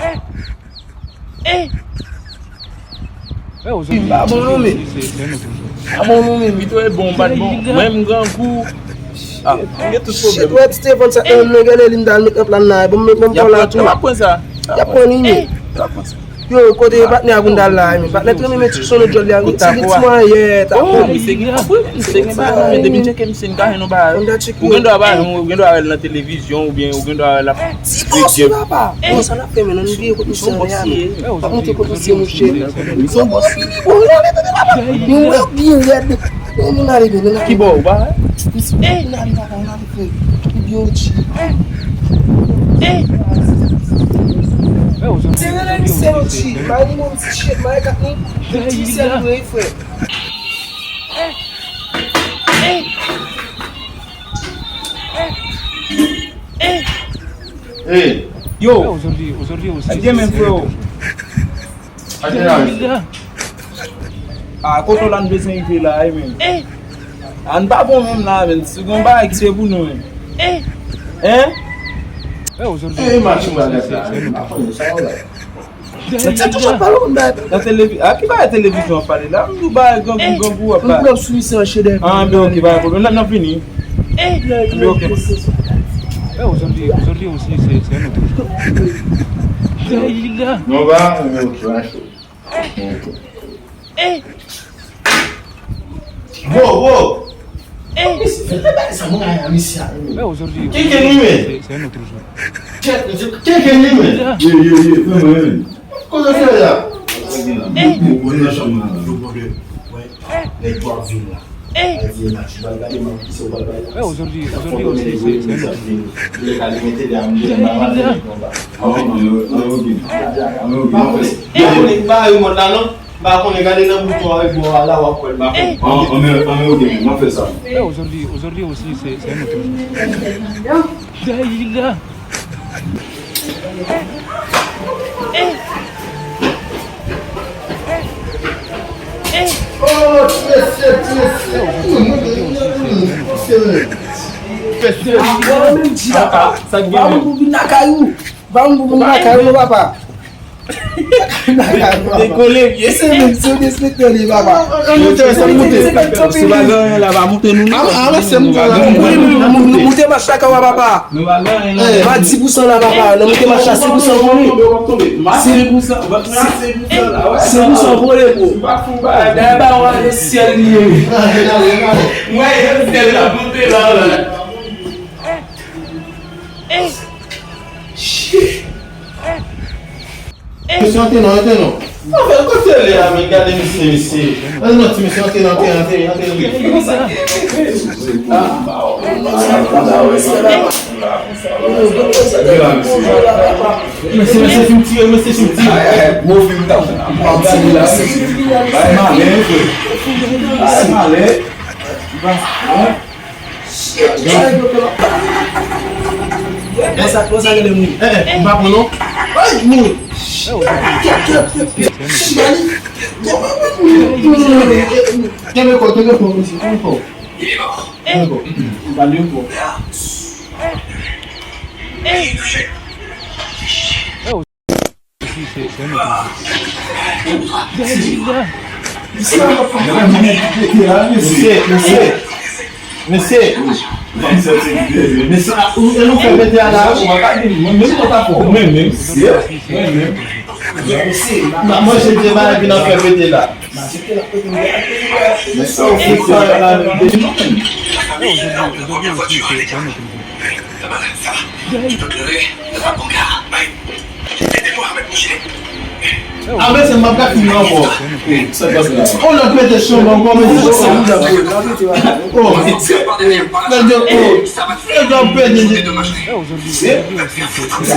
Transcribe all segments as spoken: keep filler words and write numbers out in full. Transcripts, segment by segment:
Eh! Eh! M pa bon non men. M pa bon non men, vit wè bon, m pa t bon. Mwen m grangou. Ah, m gen tout pwoblèm. Shit, wè ti Stefan sa, eh, nèg ale li m t al met nan plan nan, bon, m met bon pa la tou. Y ap pran sa. Y ap pran li men. Yo, kote patnè a pou n t al la, men patnè te renmen men ti solo djòl li a, ti lit mwen yè, ta bon. Misye gen, misye gen bagay, men depi tcheke misye n ka jwenn yon bagay. Ou gen dwa pa jwenn, ou gen dwa wè l nan televizyon, oubyen ou gen dwa wè l ap Ti boss wi papa. Bon, sa n ap fè men, ann vire kot misye an, ann ale. W ap monte kot misye, monchè. Misye yon boss wi. Bon, nou ale tande papa. Nou wè byen rèd. Nou, nou ale byen, nou ale. Ki bò ou pa wè? Misye, nou ale papa, nou ale frè. Ou byen, O G. Se rele misye, O G. Mari mwen ti chet, mari kat nou. Ti misye nou ye frè. Hey! Yo! Ay, gen menm, freo. Ay, gen menm. Ah, kote w la n bezwen rive la, wi, men. An pa bon menm la, men. Si gon bagay ki se pou nou, men. Hein? Eh, machin bagay la, men. Pa konnen sa yo la. Nan televi-, a ki bagay televizyon ap pale la? M di w bagay grangou, grangou ap pale. An, ben, ok, pa gen pwoblèm. N ap, n ap vini. Ben, ok. Non, ba, ok, ba cho. Wo, wo! Misye, fè bagay sa, mwen, a misye a. Kenken li, men. Kenken li, men. Ye, ye, ye, fè mwen, men. Kote w fè la? Mwen nan chanm nan. Nèg yo ap vin la. Ay di, Match, ou pral gade, man, ki se ou pral bay la. Fò konnen nèg yo vin, nèg yo ap vin. Yo ka li mete de a m de m pa pale nèg yo anba. An, an, an, ok. An, ok, m ap fè sa. Pa konnen, pa remòt la, non. M pa konnen, gade nan bouton avèk bò a la, w ap wè l, m pa konnen. An, an, ok, m ap fè sa. Oh, ti mesye, ti mesye. Ti mesye. Sa k gen menm? Pou vin lakay ou. Ban m pou vin lakay ou, papa. Dekole, vye. Se menm, se despektè li, papa. An moute, sa moute. Se pa gen anyen la, pa moute nou. Avanse m pran la. Moute mach la, kawa, papa. Nou pa gen anyen la. Eh, pa di pou san la, papa. Nan moute mach la, se pou san pou li. Se pou san, se pou san la, wè. Se pou san pou li, bro. Dayè ba w ale syèl li ye. Mwen, syèl la, moute la, la. Shit. Mesye, antre non, antre non. Anfen, kote l ye a, men gade mesye, mesye. Ann non, ti mesye, antre non, antre, antre, antre. Mesye, mesye, fin tire, mesye, fin tire. Mo fin ta. Bay malen, frè. Bay malen. Shit, sa yo fè la. Konsa, konsa rele moun. Eh, eh, m pa pran non. Ay, moun. Shit, kèt, kèt, kèt, kèt. Shit, Dani. Kenbe kò, kenbe kò, mesye, kenbe kò. Kenbe kò. M pa lye kò. Mesye, mesye, mesye, mesye, mesye, ah, ou, e nou fè pete a la, ou pa ka di, mwen menm, mwen ta fò, mwen menm, mwen menm, mwen menm, m ap manje dema epi n ap fè pete la. Mesye, ou fè sa la, menm. Ah, men se m ap ka fini ankò. Sa k pase la? On lòt pete chanm ankò, men se sa. Oh, nèg yo, oh, nèg yo ap pete. Sa,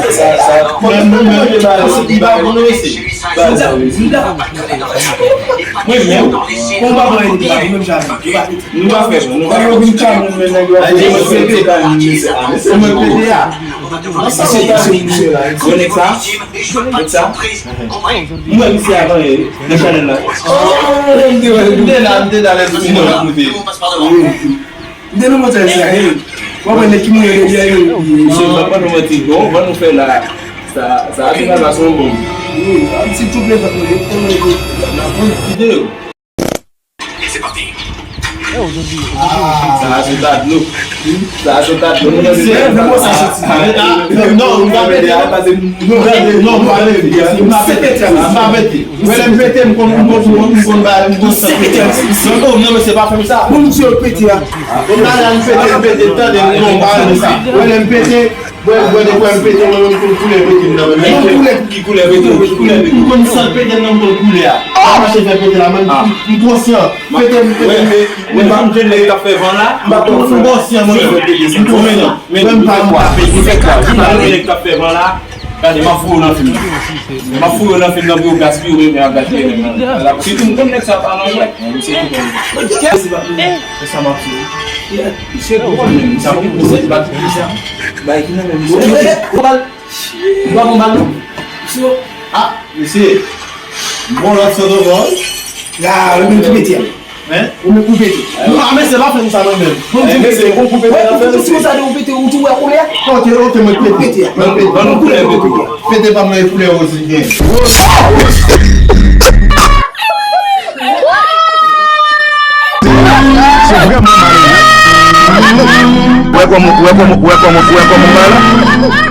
sa, sa. Men, men, men, men, m pa konnen, mesye. Mwen menm, konba mwen, nou pa fè, nou pa fè. Ay, se mwen pete a. Se mwen pete a. Nèg sa, nèg sa. Mwen misye avan ye, nan chanèl la. Oh, m te la, m te la, lè tout moun ap moute. M te nan montay sa, hey. Mwen wè nèg ki mouri deja, yo. Misye, m pa ban nou manti, bon, ban nou fè la. Sa, sa a te ka sa se yon bonm. Wi, an ti tout levant mwen, yo te mwen de la pran videyo. Sa a se ta dlo. Sa a se ta dlo. Se vrèman sa soti. Non, non, nou pa pete. Non, non, nou pa pete. Nou pa pete. Wè lè m pete, m konn, m konn, m konn, m konn ba, m konn sa pete. Non, non, mesye, pa fè m sa. Bon, mesye, pete a. Bon, la, la, m pete, m pete, tande, m konn ba, m sa. Wè lè m pete, wè, wè, de kwè m pete, mwen menm, m konn koulè pete m nan, men. Bon, koulè. Ki koulè pete, ki koulè pete. M konn san pete m nan, m konn koulè a. Pa mache fè pete la, mwen, m konsyan. Pete, m pete. Wè, wè, m pa konn nèg k ap fè van la. M pa konn, m konsyan, mwen. M konsyan. Men, men, men, men, men, men, nèg k ap fè van la. Gade, m ap foure w nan fim nan. M ap foure w nan fim nan pou yo gaspiye w, men ap gaspiye nèg lan. Sitou m konn nèg sa pa nan jwèt. Kès sa m ap foure? Misye gwo menm, misye gwo, misye bat, misye bay ki nan men misye. Ou bal, ou bal, ou bal non. Misye, ah, misye. Bon, lòt sot ankò. La, ou menm ki pete a. Hein? Ou menm ou pete. Non, men se pa fè m sa mwen menm. Bon, di mesye, bon, ou pete nan fè mesye. Ou sa de ou pete, ou tou wè koulè a? Ok, ok, mwen pete. Pete a. Mwen pete. Ban nou koulè pete. Pete pa mwen koulè woz li gen. Se vrèman malere. Wè kòman, wè kòman, wè kòman, wè kòman malere.